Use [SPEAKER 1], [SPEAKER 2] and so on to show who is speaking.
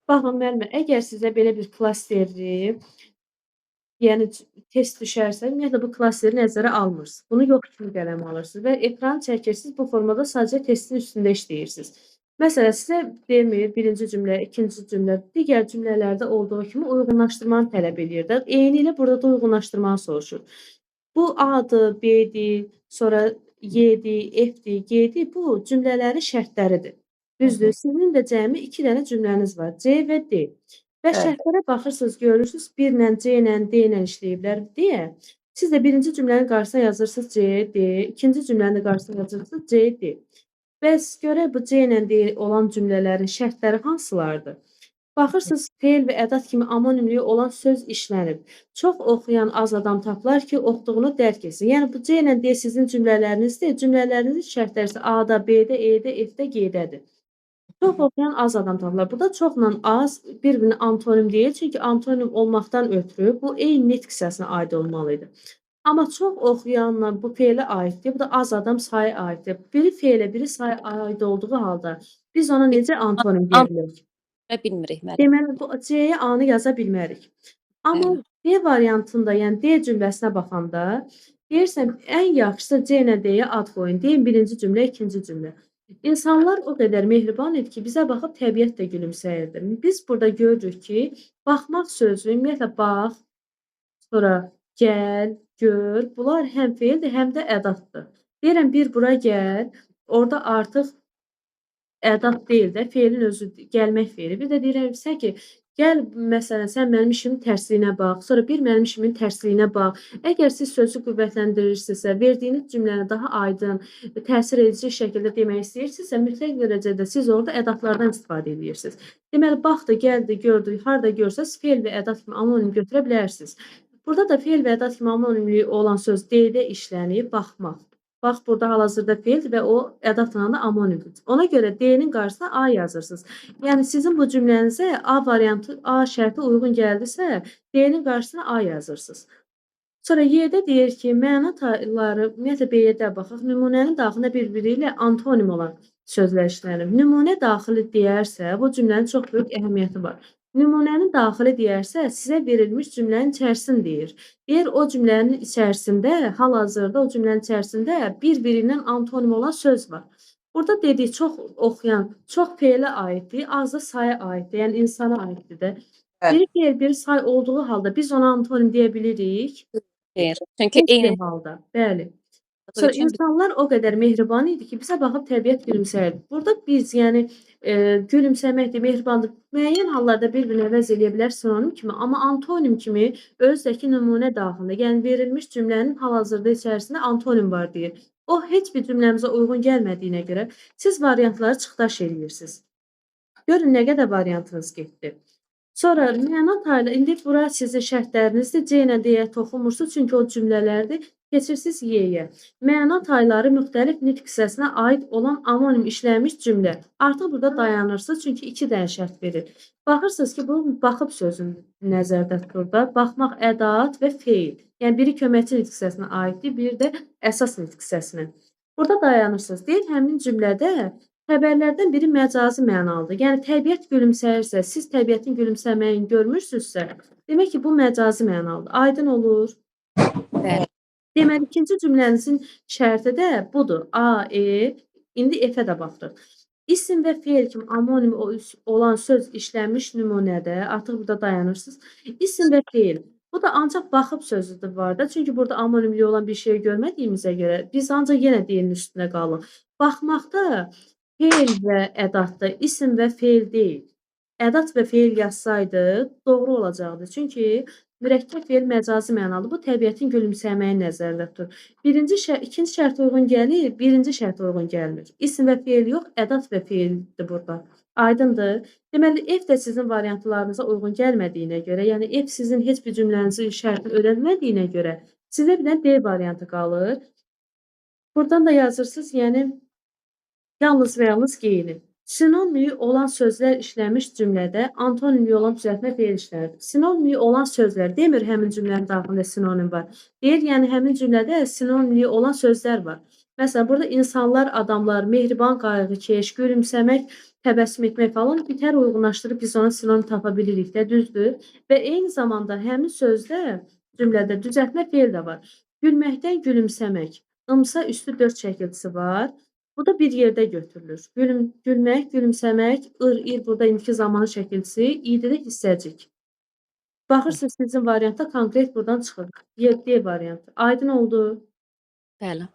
[SPEAKER 1] Baxın müəllimə, əgər sizə belə bir klasteri, yəni test düşərsə, ümumiyyətlə bu klasteri nəzərə almırsınız. Bunu yox kimi qələmə alırsınız və ekranı çəkirsiniz, bu formada sadəcə testin üstündə işləyirsiniz. Məsələn, sizə demir, birinci cümlə, ikinci cümlə, digər cümlələrdə olduğu kimi uyğunlaşdırmanı tələb eləyir də. Eynilə burada da uyğunlaşdırmanı soruşur. Bu A-dır, B-dir, sonra Y-dir, F-dir, G-dir. Bu cümlələrin şərtləridir. Düzdür, sizin də cəmi 2 dənə cümləniz var, C və D. Və şərtlərə baxırsınız, görürsünüz, 1 ilə C ilə D ilə işləyiblər deyə. Siz də birinci cümlənin qarşısına yazırsınız C, D, ikinci cümlənin də qarşısına yazırsınız C, D. Bəs görək bu C ilə D olan cümlələrin şərtləri hansılardır? Baxırsınız, feil və ədat kimi amonimliyi olan söz işlənib. Çox oxuyan az adam tapılar ki, oxuduğunu dərk etsin. Yəni bu C ilə D sizin cümlələrinizdir. Cümlələrinizin şərtləri isə A-da, B-də, E-də, F-də, G-dədir. Çox oxuyan az adam tapılar. Burada çoxla az bir-birinə antonim deyil. Çünki antonim olmaqdan ötürü bu eyni nitq hissəsinə aid olmalı idi. Amma çox oxuyanla bu feilə aiddir. Bu da az adam sayı aiddir. Biri feilə, biri sayı aid olduğu halda biz ona necə antonim deyə bilərik?
[SPEAKER 2] Bilmirik müəllim.
[SPEAKER 1] Deməli, bu C-yə A-nı yaza bilmərik. Amma D variantında, yəni D cümləsinə baxanda deyirsən, ən yaxşısı C ilə D-yə ad qoyun. Deyin birinci cümlə, ikinci cümlə. İnsanlar o qədər mehriban idi ki, bizə baxıb təbiət də gülümsəyirdi. Biz burada görürük ki, baxmaq sözü, ümumiyyətlə bax, sonra gəl, gör, bunlar həm feildir, həm də ədaddır. Deyirəm, bir bura gəl, orada artıq ədat deyil də, feilin özü gəlmək feili. Bir də deyirəm ki, gəl, məsələn, sən mənim işimin tərsliyinə bax, sonra bir mənim işimin tərsliyinə bax. Əgər siz sözü qüvvətləndirirsinizsə, verdiyiniz cümləni daha aydın, təsir edici şəkildə demək istəyirsinizsə, mütləq dərəcədə siz orada ədadlardan istifadə edirsiniz. Deməli, baxdı, gəldi, gördü, harada görsəz feil və ədat kimi anonim götürə bilərsiniz. Burada da feil və ədat kimi anonimliyi olan söz D-də işlənib, baxmaq. Bax, burada hal-hazırda feildir və o ədadla da amonimdir. Ona görə D-nin qarşısına A yazırsınız. Yəni, sizin bu cümlənizə A variantı, A şərti uyğun gəldisə, D-nin qarşısına A yazırsınız. Sonra Y-də deyir ki, məna tayları, ümumiyyətlə B-yə də baxaq, nümunənin daxilində bir-biri ilə antonim olan sözlər işlənib. Nümunə daxili deyərsə, bu cümlənin çox böyük əhəmiyyəti var. Nümunənin daxili deyərsə, sizə verilmiş cümlənin içərisini deyir. Deyir, o cümlənin içərisində, hal-hazırda o cümlənin içərisində bir-birindən antonim olan söz var. Burada dediyi çox oxuyan, çox feilə aiddir, az da saya aiddir, yəni insana aiddir də. Biri feil, biri say olduğu halda biz ona antonim deyə bilirik.
[SPEAKER 2] Xeyr, çünki eyni
[SPEAKER 1] halda, bəli. Sonra insanlar o qədər mehriban idi ki, bizə baxıb təbiət gülümsəyirdi. Burada biz, yəni gülümsəməkdir, mehribandır. Müəyyən hallarda bir-birini əvəz eləyə bilər sinonim kimi, amma antonim kimi özdəki nümunə daxilində, yəni verilmiş cümlənin hal-hazırda içərisində antonim var deyir. O heç bir cümləmizə uyğun gəlmədiyinə görə siz variantları çıxdaş eləyirsiniz. Görün nə qədər variantınız getdi. Sonra məna taylı, indi bura sizin şərtlərinizdir. C ilə D-yə toxunmursunuz, çünki o cümlələrdir. Keçirsiniz Y-yə. Məna tayları müxtəlif nitq hissəsinə aid olan anonim işlənmiş cümlə. Artıq burada dayanırsınız, çünki 2 dənə şərt verir. Baxırsınız ki, bu baxıb sözünü nəzərdə tutur da. Baxmaq ədat və feil. Yəni, biri köməkçi nitq hissəsinə aiddir, biri də əsas nitq hissəsinə. Burada dayanırsınız. Deyir, həmin cümlədə xəbərlərdən biri məcazi mənalıdır. Yəni, təbiət gülümsəyirsə, siz təbiətin gülümsəməyini görmürsünüzsə, demək ki, bu məcazi mənalıdır. Aydın olur.
[SPEAKER 2] Bəli.
[SPEAKER 1] Deməli, ikinci cümlənizin şərti də budur. A, E, indi F-ə də baxırıq. İsim və feil kimi amonim olan söz işlənmiş nümunədə, artıq burada dayanırsınız. İsim və feil. Bu da ancaq baxıb sözüdür var da. Çünki burada amonimliyi olan bir şey görmədiyimizə görə biz ancaq yenə D-nin üstünə qalıq. Baxmaqda feil və ədaddır, isim və feil deyil. Ədat və feil yazsaydı doğru olacaqdı. Çünki mürəkkəb feil məcazi mənalı. Bu təbiətin gülümsəməyi nəzərdə tutur. Birinci ikinci şərtə uyğun gəlir, birinci şərtə uyğun gəlmir. İsim və feil yox, ədat və feildir burada. Aydındır. Deməli, F də sizin variantlarınıza uyğun gəlmədiyinə görə, yəni F sizin heç bir cümlənizin şərtini ödənmədiyinə görə sizə bir dənə D variantı qalır. Buradan da yazırsınız, yəni yalnız və yalnız geyinin. Sinonimliyi olan sözlər işlənmiş cümlədə antonimliyi olan düzəltmə feil işlənir. Sinonimliyi olan sözlər demir həmin cümlənin daxilində sinonim var. Deyir, yəni həmin cümlədə sinonimliyi olan sözlər var. Məsələn, burada insanlar, adamlar, mehriban, qayğıkeş, gülümsəmək, Təbəssüm etmək falan bitər uyğunlaşdırıb biz ona sinonim tapa bilirik də, düzdür? Və eyni zamanda həmin sözdə, cümlədə düzəltmə fe'l də var. Gülməkdən gülümsəmək. Imsa üstü 4 şəkilçisi var. Bu da bir yerdə götürülür. Gülmək, gülümsəmək, ır, ir burada indiki zaman şəkilçisi, idi də hissəcik. Baxırsınız, sizin variantda konkret buradan çıxır. D variantı. Aydın oldu?
[SPEAKER 2] Bəli.